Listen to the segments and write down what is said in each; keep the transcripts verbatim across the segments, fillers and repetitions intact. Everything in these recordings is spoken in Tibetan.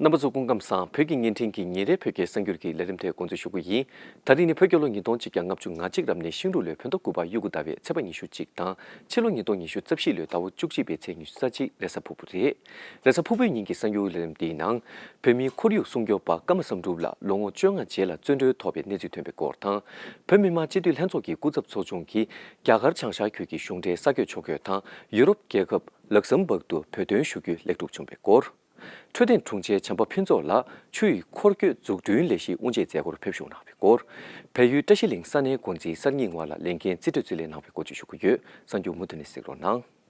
རྣམ་པ་ཚོ་སྐུ་ཁམས་བཟང་། བོད་ཀྱི་བརྙན་འཕྲིན་གྱི་ཉིན་རེའི་བོད་སྐད་གསར་འགྱུར་གྱི་ལས་རིམ་དེ་འགོ་འཛུགས་ཞུ་གི་ཡིན། ད་རིང་ནི་བོད་རྒྱལ་ལོ་ཉིས་སྟོང་གཅིག་བརྒྱ་ལྔ་བཅུ་ང་གཅིག་རབ་གནས་ཤིང་འབྲུག་ལོའི་བོད་ཟླ་དགུ་པ་དབྱར་དགུན་ཟླ་བའི་ཚེས་པ་ཉི་ཤུ་གཅིག་དང་ཕྱི་ལོ་ཉིས་སྟོང་ཉི་ཤུ་རྩ་བཞི་ལོའི་ཟླ་བ་བཅུ་གཅིག་པའི་ཚེས་ཉི་ཤུ་རྩ་གཅིག་རེས་གཟའ་ཕུར་བུ་རེད། རེས་གཟའ་ཕུར་བུའི་ཉིན་གྱི་གསར་འགྱུར་ལས་རིམ་འདིའི་ནང་། བོད་མིའི་ཁོར་ཡུག་སྲུང་སྐྱོབ་པ་ཀརྨ་བསམ་གྲུབ་ལགས་ལོ་ངོ་བཅོ་ལྔ་རྗེས་ལ་བཙོན་གྲོལ་ཐོབ་པའི་གནས་ཚུལ་ཐོན་པའི་སྐོར་དང་། བོད་མི་མང་སྤྱི་འཐུས་ལྷན་ཚོགས་ཀྱི་སྐུ་ཚབ་ཚོགས་ཆུང་གིས་རྒྱ་གར་བྱང་ཤར་ཁུལ་གྱི་གཞུང་འབྲེལ་གསར་འགོད་ཕྱོགས་བསྐྱོད་དང་ཡུ་རོབ་རྒྱལ་ཁབ་ལག་སམ་བྷག་ཏུ་བོད་དོན་ཞུ་རྒྱུའི་ལེགས་གྲུབ་བྱུང་བའི་སྐོར། འཕྲོད་བསྟེན་དྲུང་ཆེ་བྱམས་པ་ཕུན་ཚོགས་ལགས་ཆུ་ཡི་འཁོར་སྐྱོད་འཛུགས་སྐྲུན་ལས་གཞིའི་དབུ་འབྱེད་མཛད་སྒོར་ཕེབས་ཞུགས་གནང་བའི་སྐོར། བལ་ཡུལ་བཀྲ་ཤིས་གླིང་ས་གནས་འགོ་འཛིན་གསར་རྙིང་བ་ལ་ལས་འགན་རྩིས་སྤྲོད་རྩིས་ལེན་གནང་བའི་སྐོར་བཅས་ཞུ་གི་ཡོད། གསར་འགྱུར་མུ་མཐུད་ནས་གཟིགས་རོགས་གནང་།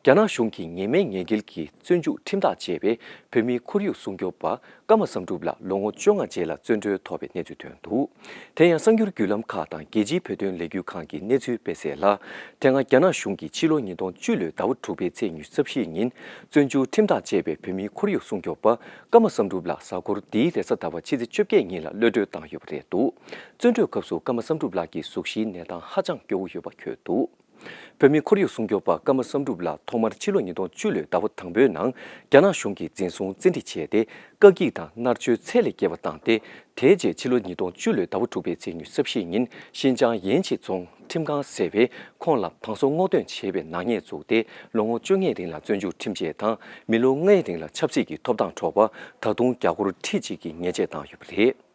རྒྱ་ནག་གཞུང་གིས་ཉེས་མེད་ཉེས་འགེལ་གྱིས་བཙོན་འཇུག་ཁྲིམས་ཐག་བཅད་པའི་བོད་མིའི་ཁོར་ཡུག་སྲུང་སྐྱོབ་པ་ཀརྨ་བསམ་གྲུབ་ལགས་ལོ་ངོ་བཅོ་ལྔ་རྗེས་ལ་བཙོན་གྲོལ་ཐོབ་པའི་གནས་ཚུལ་ཐོན་འདུག་དེ་ཡང་གསར་འགྱུར་བརྒྱུད་ལམ་ཁག་དང་རྒྱལ་སྤྱིའི་བོད་དོན་ལས་འགུལ་ཁང་གིས་གནས་ཚུལ་སྤེལ་གསལ་ལ། དེ་སྔ་རྒྱ་ནག་གཞུང་གིས་ཕྱི་ལོ་ཉིས་སྟོང་བཅུ་ལོའི་ཟླ་བ་དྲུག་པའི་ཚེས་ཉི་ཤུ་རྩ་བཞིའི་ཉིན་བཙོན་འཇུག་ཁྲིམས་ཐག་བཅད་པའི་བོད་མིའི་ཁོར་ཡུག་སྲུང་སྐྱོབ་པ་ཀརྨ་བསམ་གྲུབ་ལགས་གཟའ་འཁོར་འདིའི་རེས་གཟའ་ཟླ་བ་ཕྱི་ཚེས་བཅོ་བརྒྱད་ཉིན་ལ་གློད་གྲོལ་བཏང་ཡོད་པ་རེད་འདུག་བཙོན་གྲོལ་སྐབས་སུ་ཀརྨ་བསམ་གྲུབ་ལགས་ཀྱི་གཟུགས་གཞིའི་གནས་སྟངས་ཧ་ཅང་སྐྱོ་བོ་ཡོད་པ་འཁོད་འདུག་བོད་མིའི་ཁོར་ཡུག་སྲུང་སྐྱོབ་པ་ཀརྨ་བསམ་གྲུབ་ལགས་ཐོག་མར་ཕྱི་ལོ་ཉིས་སྟོང་བཅུ་ལོའི་ཟླ་བ་དང་པོའི་ནང་རྒྱ་ནག་གཞུང་གིས་འཛིན་བཟུང་བཙན་ཁྲིད་བྱས་ཏེ། དཀའ་སྤྱད་དང་མནར་གཅོད་ཚད་ལས་བརྒལ་བ་བཏང་སྟེ། དེའི་རྗེས་ཕྱི་ལོ་ཉིས་སྟོང་བཅུ་ལོའི་ཟླ་བ་དྲུག་པའི་ཚེས་ཉི་ཤུ་རྩ་བཞིའི་ཉིན་ཤིན་ཅང་ཡན་ཆི་རྫོང་ཁྲིམས་ཁང་ཟེར་བས་ཁོང་ལ་བང་སོ་སྔོག་འདོན་བྱས་པའི་ནག་ཉེས་བཙུགས་ཏེ། ལོ་ངོ་བཅོ་ལྔའི་རིང་ལ་བཙོན་འཇུག་ཁྲིམས་བཅད་དང་མི་ལོ་ལྔའི་རིང་ལ་ཆབ་སྲིད་ཀྱི་ཐོབ་ཐང་འཕྲོག་པ། ད་དུང་རྒྱ་སྒོར་ཁྲི་གཅིག་གི་ཉེས་ཆད་བཏང་ཡོད་པ་རེད།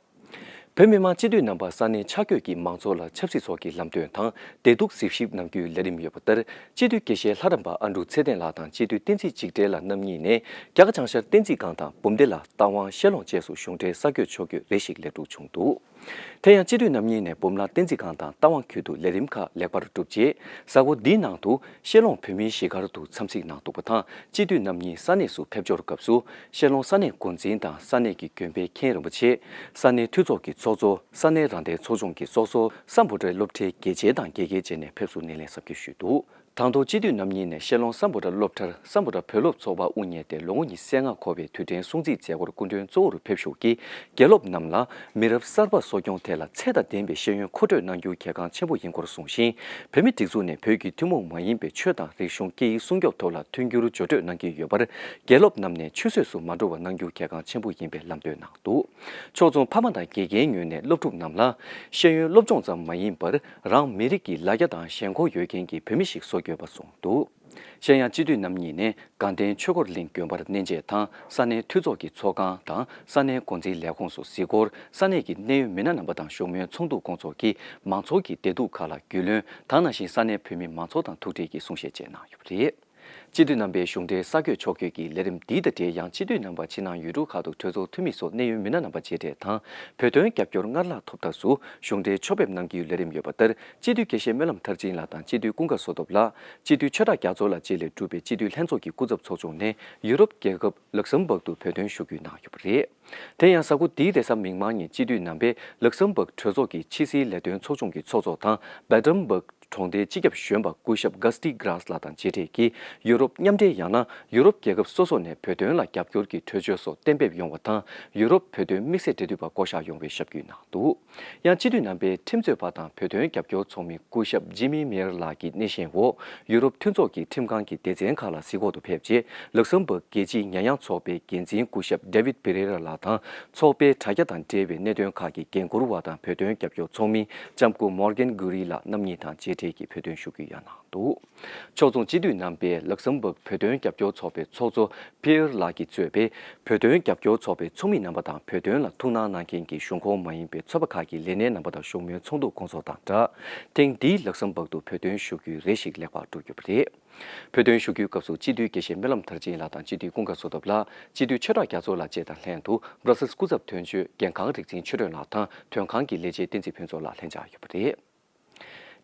བོད་མི་མང་སྤྱི་འཐུས་རྣམ་པ་ས་གནས་ཆ་བགོས་ཀྱིས་མང་ཚོགས་ལ་ཆབ་སྲིད་སོགས་ཀྱི་ལམ་སྟོན་དང་བདེ་སྡུག་གཟིགས་ཞིབ་གནང་རྒྱུའི་ལས་རིམ་ཡོད་པ་ལྟར། སྤྱི་འཐུས་དགེ་བཤེས་ལྷ་རམས་པ་ཨ་འབྲུག་ཚེ་བརྟན་ལགས་དང་སྤྱི་འཐུས་བསྟན་འཛིན་འཇིགས་བྲལ་ལགས་རྣམ་གཉིས་ནས་རྒྱ་གར་བྱང་ཤར་བསྟན་འཛིན་སྒང་དང་འབུམ་སྡེ་ལ་རྟ་དབང་བཤད་ལོང་བཅས་སུ་གཞུང་འབྲེལ་གསར་འགོད་ཕྱོགས་བསྐྱོད་རེ་ཞིག་ལེགས་གྲུབ་བྱུང་འདུག་དེ་ཡང་སྤྱི་འཐུས་རྣམ་གཉིས་ནས་འབུམ་ལ་བསྟན་འཛིན་སྒང་དང་རྟ་དབང་ཁུལ་དུ་ལས་རིམ་ཁག་ལེགས་པར་གྲུབ་རྗེས། གཟའ་འཁོར་འདིའི་ནང་དུ་བཤད་ལོང་བོད་མིའི་གཞིས་སྒར་དུ་འཚམས་གཟིགས་གནང་འདུག་པ་དང་། སྤྱི་འཐུས་རྣམ་གཉིས་ས་གནས་སུ་ཕེབས་འབྱོར་སྐབས་སུ། བཤད་ལོང་ས་གནས་འགོ་འཛིན་དང་ས་གནས་ཀྱི་དགོན་པའི་མཁན་རིན་པོ་ཆེ། ས་གནས་འཐུས་ཚོགས་ཀྱི་ཚོགས་གཙོ། ས་གནས་རང་བདེན་ཚོགས་ཆུང་གི་ཚོགས་གཙོ། སམ་བྷོ་ཊའི་སློབ་གྲྭའི་དགེ་ཆེ་དང་དགེ་རྒན་བཅས་ནས་ཕེབས་བསུ་སྣེ་ལེན་གཟབ་རྒྱས་ཞུས་འདུག་དང་ཐོག་སྤྱི་འཐུས་རྣམ་གཉིས་ནས་བཤད་ལོང་སམ་བྷོ་ཊ་སློབ་གྲྭར་སམ་བྷོ་ཊ་བོད་སློབ་ཚོགས་པ་དབུ་བརྙེས་ཏེ་ལོ་ངོ་ཉི་ཤུ་རྩ་ལྔ་འཁོར་བའི་དུས་དྲན་སྲུང་བརྩིའི་མཛད་སྒོར་སྐུ་མགྲོན་གཙོ་བོར་ཕེབས་ཞུགས་ཀྱིས། དགེ་སློབ་རྣམས་ལ་མི་རབས་གསར་པ་གསོ་སྐྱོང་ཐད་ལ་ཚད་དང་ལྡན་པའི་ཤེས་ཡོན་མཁོ་སྤྲོད་གནང་རྒྱུ་གལ་འགངས་ཆེན་པོ་ཡིན་སྐོར་གསུངས་ཤིང་། བོད་མིའི་སྒྲིག་འཛུགས་ནས་བོད་ཀྱི་ཐུན་མོང་མ་ཡིན་པའི་ཆོས་དང་རིག་གཞུང་སྐད་ཡིག་སྲུང་སྐྱོབ་ཐོག་ལ་མཐུན་འགྱུར་སྦྱོར་སྤྲོད་གནང་གི་ཡོད་པར། དགེ་སློབ་རྣམས་ནས་ཆུད་ཟོས་སུ་མ་འགྲོ་བ་གནང་རྒྱུ་གལ་འགངས་ཆེན་པོ་ཡིན་པའི་ལམ་སྟོན་གནང་འདུག་ཕྱོགས་མཚུངས་ཕ་མ་དང་དགེ་རྒན་ངོས་ནས་སློབ་ཕྲུག་རྣམས་ལ་ཤེས་ཡོན་སློབ་སྦྱོང་ཙམ་མ་ཡིན་པར། རང་མི་རིགས་ཀྱི་ལ་རྒྱ་དང་ཞེན་ཁོག་ཡོད་མཁན་གྱི་བོད་མི་ཞིག་བཟོ་དགོས་པ་གསུངས་འདུག་གཞན་ཡང་སྤྱི་འཐུས་རྣམ་གཉིས་ནས་དགའ་ལྡན་ཆོས་འཁོར་གླིང་དགོན་པར་གནས་མཇལ་དང་ས་གནས་འཐུས་ཚོགས་ཀྱི་ཚོགས་ཁང་དང་ས་གནས་འགོ་འཛིན་ལས་ཁུངས་སུ་གཟིགས་སྐོར། ས་གནས་ཀྱི་གནད་ཡོད་མི་སྣ་རྣམ་པ་དང་བཞུགས་མོལ་ཚོགས་འདུ་སྐོང་ཚོགས་ཀྱིས་མང་ཚོགས་ཀྱི་བདེ་སྡུག་ཁག་ལ་རྒྱུས་ལོན། ད་ནང་བཞིན་ས་གནས་བོད་མི་མང་ཚོགས་དང་ཐུག་འཕྲད་ཀྱིས་གསུང་བཤད་བཅས་གནང་ཡོད་པ་རེད། སྤྱི་འཐུས་རྣམ་པའི་གཞུང་འབྲེལ་གསར་འགོད་ཕྱོགས་བསྐྱོད་ཀྱི་ལས་རིམ་འདི་དང་འབྲེལ། ཡང་སྤྱི་འཐུས་རྣམ་པ་ཕྱི་ནང་ཡུལ་གྲུ་ཁག་ཏུ་གྲོས་ཚོགས་འཐུས་མི་སོགས་གནད་ཡོད་མི་སྣ་རྣམ་པ་མཇལ་འཕྲད་དང་། བོད་དོན་རྒྱབ་སྐྱོར་སྔར་ལྷག་ཐོབ་ཐབས་སུ་གཞུང་འབྲེལ་ཕྱོགས་ཕེབས་གནང་རྒྱུའི་ལས་རིམ་ཡོད་པ་ལྟར། སྤྱི་འཐུས་དགེ་བཤེས་སྨོན་ལམ་མཐར་ཕྱིན་ལགས་དང་སྤྱི་འཐུས་ཀུན་དགའ་བསོད་སྟོབས་ལགས། སྤྱི་འཐུས་ཆོས་གྲགས་རྒྱ་མཚོ་ལགས་བཅས་ལས་གྲུབ་པའི་སྤྱི་འཐུས་ལྷན་ཚོགས་ཀྱི་སྐུ་ཚབ་ཚོགས་ཆུང་ནས་ཡུ་རོབ་རྒྱལ་ཁབ་ལག་སམ་བྷག་ཏུ་བོད་དོན་ཞུ་སྐུལ་གནང་ཡོད་པ་རེད། དེ་ཡང་གཟའ་འཁོར་འདིའི་རེས་གཟའ་མིག་དམར་ཉིན་སྤྱི་འཐུས་རྣམ་པས་ལག་སམ་བྷག་གྲོས་ཚོགས་ཀྱི་ཕྱི་སྲིད་ལས་དོན་ཚོགས་ཆུང་གི་ཚོགས་གཙོ་དང་། སྦེ་ཏམ་བྷག་གྲོང་སྡེའི་སྤྱི་ཁྱབ་གཞོན་པ་སྐུ་ཞབས་གྷ་སི་ཊི་གྷ་ར་སི་ལགས་དང་མཇལ་འཕྲད་ཀྱིས། ཡུ་རོབ་མཉམ་འབྲེལ་ཡང་ན་ཡུ་རོབ་རྒྱལ་ཁབ་སོ་སོ་ནས་བོད་དོན་ལ་རྒྱབ་སྐྱོར་གྱི་གྲོས་ཆོད་སོགས་གཏན་འབེབས་ཡོང་བ་དང་། ཡུ་རོབ་བོད་དོན་དམིགས་བསལ་འབྲེལ་མཐུད་པ་བསྐོ་གཞག་ཡོང་བའི་ཞབས་སྐུལ་གནང་འདུག་ཡང་སྤྱི་འཐུས་རྣམ་པས་ཁྲིམས་རྩོད་པ་དང་བོད་དོན་རྒྱབ་སྐྱོར་ཚོགས་མི་སྐུ་ཞབས་ཇི་མི་མེ་ཡར་ལགས་ཀྱི་སྣེ་ཤན་འོག་ཡུ་རོབ་མཐུན་ཚོགས་ཀྱི་ཁྲིམས་ཁང་གི་སྡེ་ཚན་ཁག་ལ་གཟིགས་སྐོར་དུ་ཕེབས་རྗེས། ལག་སམ་བྷག་རྒྱལ་སྤྱིའི་ཉེས་ཡངས་ཚོགས་པའི་འགན་འཛིན་སྐུ་ཞབས་ཌེ་ཝིད་པེ་རེ་ར་ལགས་དང་། ཚོགས་པའི་དྲ་རྒྱ་དང་འབྲེལ་བའི་གནད་དོན་ཁག་གི་འགན་འཁུར་བ་དང་བོད་དོན་རྒྱབ་སྐྱོར་ཚོགས་མི་ལྕམ་སྐུ་མོར་གན་གུ་རི་ལགས་རྣམ་གཉིས་དང་མཇལ་འཕྲད་ཀྱིས་བོད་དོན་ཞུ་སྐུལ་ཡང་གནང་འདུག་ཕྱོགས་མཚུངས་སྤྱི་འཐུས་རྣམ་པས་ལག་སམ་བྷག་བོད་དོན་རྒྱབ་སྐྱོར་ཚོགས་པའི་ཚོགས་གཙོ་ཕི་ཡར་ལགས་ཀྱིས་གཙོས་པའི་བོད་དོན་རྒྱབ་སྐྱོར་ཚོགས་པའི་ཚོགས་མི་རྣམ་པ་དང་བོད་དོན་ལ་ཐུགས་སྣང་གནང་མཁན་གྱི་གཞུང་ཁོངས་མ་ཡིན་པའི་ཚོགས་པ་ཁག་གི་ལས་སྣེ་རྣམ་པ་དང་བཞུགས་མོལ་ཚོགས་འདུ་སྐོང་ཚོགས་དང་སྦྲགས། ཐེངས་འདིའི་ལག་སམ་བྷག་ཏུ་བོད་དོན་ཞུ་སྐུལ་རེ་ཞིག་ལེགས་པར་གྲུབ་ཡོད་པ་རེད། བོད་དོན་ཞུ་སྐུལ་སྐབས་སུ་སྤྱི་འཐུས་དགེ་བཤེས་སྨོན་ལམ་མཐར་ཕྱིན་ལགས་དང་སྤྱི་འཐུས་ཀུན་དགའ་བསོད་སྟོབས་ལགས། སྤྱི་འཐུས་ཆོས་གྲགས་རྒྱ་མཚོ་ལགས་བཅས་དང་ལྷན་དུ་སྦྲ་སེལ་སྐུ་ཚབ་དོན་གཅོད་རྒན་ཁང་རིག་འཛིན་ཆོས་སྒྲོན་ལགས་དང་དོན་ཁང་གི་ལས་བྱེད་བསྟན་འཛིན་ཕུན་ཚོགས་ལགས་ལྷན་བཅར་ཡོད་པ་རེད།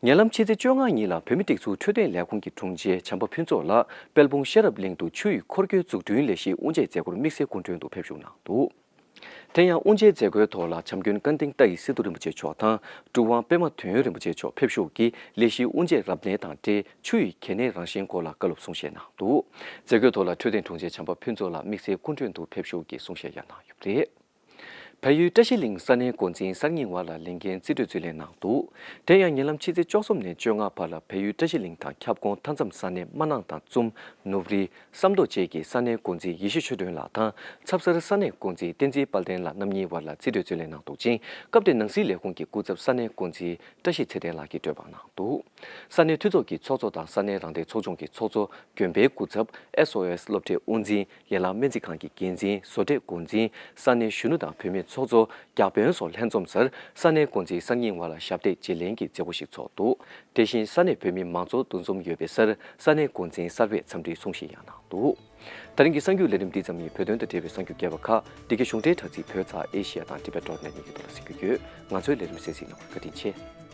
ཉེ་ལམ་ཕྱི་ཚེས་བཅོ་ལྔ་ཉིན་ལ་བོད་མིའི་སྒྲིག་འཛུགས་འཕྲོད་བསྟེན་ལས་ཁུངས་ཀྱི་དྲུང་ཆེ་བྱམས་པ་ཕུན་ཚོགས་ལགས་དཔལ་སྤུངས་ཤེས་རབ་གླིང་དུ་ཆུ་ཡི་འཁོར་སྐྱོད་འཛུགས་སྐྲུན་ལས་གཞིའི་དབུ་འབྱེད་མཛད་སྒོར་དམིགས་བསལ་སྐུ་མགྲོན་དུ་ཕེབས་ཞུགས་གནང་འདུག་དེ་ཡང་དབུ་འབྱེད་མཛད་སྒོའི་ཐོག་ལ་བྱམས་མགོན་ཀ་འདིང་ཏཱ་ཡི་སི་ཏུ་རིན་པོ་ཆེ་མཆོག་དང་གྲུབ་དབང་པདྨ་དོན་ཡོད་རིན་པོ་ཆེ་མཆོག་ཕེབས་ཞུགས་ཀྱིས་ལས་གཞིའི་དབུ་འབྱེད་རབ་གནས་དང་འབྲེལ་ཆུ་ཡི་གལ་གནད་རང་བཞིན་སྐོར་ལ་བཀའ་སློབ་གསུང་བཤད་གནང་འདུག། མཛད་སྒོའི་ཐོག་ལ་འཕྲོད་བསྟེན་དྲུང་ཆེ་བྱམས་པ་ཕུན་ཚོགས་ལགས་དམིགས་བསལ་སྐུ་མགྲོན་དུ་ཕེབས་ཞུགས་ཀྱིས་གསུང་བཤད་ཡང་གནང་ཡོད་པ་རེད། བལ་ཡུལ་བཀྲ་ཤིས་གླིང་ས་གནས་འགོ་འཛིན་གསར་རྙིང་བ་ལ་ལས་འགན་རྩིས་སྤྲོད་རྩིས་ལེན་གནང་འདུག། དེ་ཡང་ཉེ་ལམ་ཕྱི་ཚེས་བཅུ་གསུམ་ནས་བཅོ་ལྔ་བར་ལ་བལ་ཡུལ་བཀྲ་ཤིས་གླིང་དང་ཁྱབ་ཁོངས་མཐའ་མཚམས་ས་གནས་སྨར་ནག་དང་ཙུམ། ནུབ་རི། བསམ་མདོ་བཅས་ཀྱི་ས་གནས་འགོ་འཛིན་ཡེ་ཤེས་ཆོས་སྒྲོན་ལགས་དང་ཚབ་གསར་ས་གནས་འགོ་འཛིན་བསྟན་འཛིན་དཔལ་ལྡན་ལགས་རྣམ་གཉིས་བར་ལ་རྩིས་སྤྲོད་རྩིས་ལེན་གནང་འདུག་ཅིང་། སྐབས་དེར་ནང་སྲིད་ལས་ཁུངས་ཀྱི་སྐུ་ཚབ་ས་གནས་འགོ་འཛིན་བཀྲ་ཤིས་ཚེ་བརྟན་ལགས་ཀྱིས་གྲོས་པ་གནང་འདུག། ས་གནས་འཐུས་ཚོགས་ཀྱི་ཚོགས་གཙོ་དང་ས་གནས་རང་བདེན་ཚོགས་ཆུང་གི་ཚོགས་གཙོ་དགོན་པའི་སྐུ་ཚབ། ཨེས་ཨོ་ཨེས་སློབ་གྲྭའི་དབུ་འཛིན། ཡན་ལག་སྨན་རྩིས་ཁང་གི་འགན་འཛིན། བཟོ་གྲྭའི་འགོ་འཛིན། ས་གནས་གཞོན་ནུ་དང་བུད་མེད་ཚོགས་གཙོ། བརྒྱ་དཔོན་སོགས་ལྷན་འཛོམས་སར་ས་གནས་འགོ་འཛིན་གསར་རྙིང་བ་ལ་ཞབས་སྟེགས་བརྗེ་ལེན་གྱི་མཛད་སྒོ་ཞིག་ཚོགས་འདུག། དེ་བཞིན་ས་གནས་བོད་མི་མང་ཚོགས་འདུ་འཛོམས་ཡོད་པའི་སར་ས་གནས་འགོ་འཛིན་གསར་པས་འཚམས་འདྲིའི་གསུང་བཤད་ཡང་གནང་འདུག། ད་རིང་གི་གསར་འགྱུར་ལས་རིམ་འདི་ཙམ་ཡིན། བོད་དོན་དང་འབྲེལ་བའི་གསར་འགྱུར་རྒྱས་པ་ཁག་འདི་གའི་གཞུང་འབྲེལ་དྲ་ཚིགས་བོད་ཚགས་ཨེ་ཤི་ཡ་དང་ཊི་བེ་ཊི་ཌོ་ཊི་ནེ་ཊི་གཉིས་ཀྱི་ཐོག་ལ་གཟིགས་རྒྱུ་ཡོད། ང་ཚོའི་ལས་རིམ་གསན་གཟིགས་གནང་བར་བཀའ་དྲིན་ཆེ།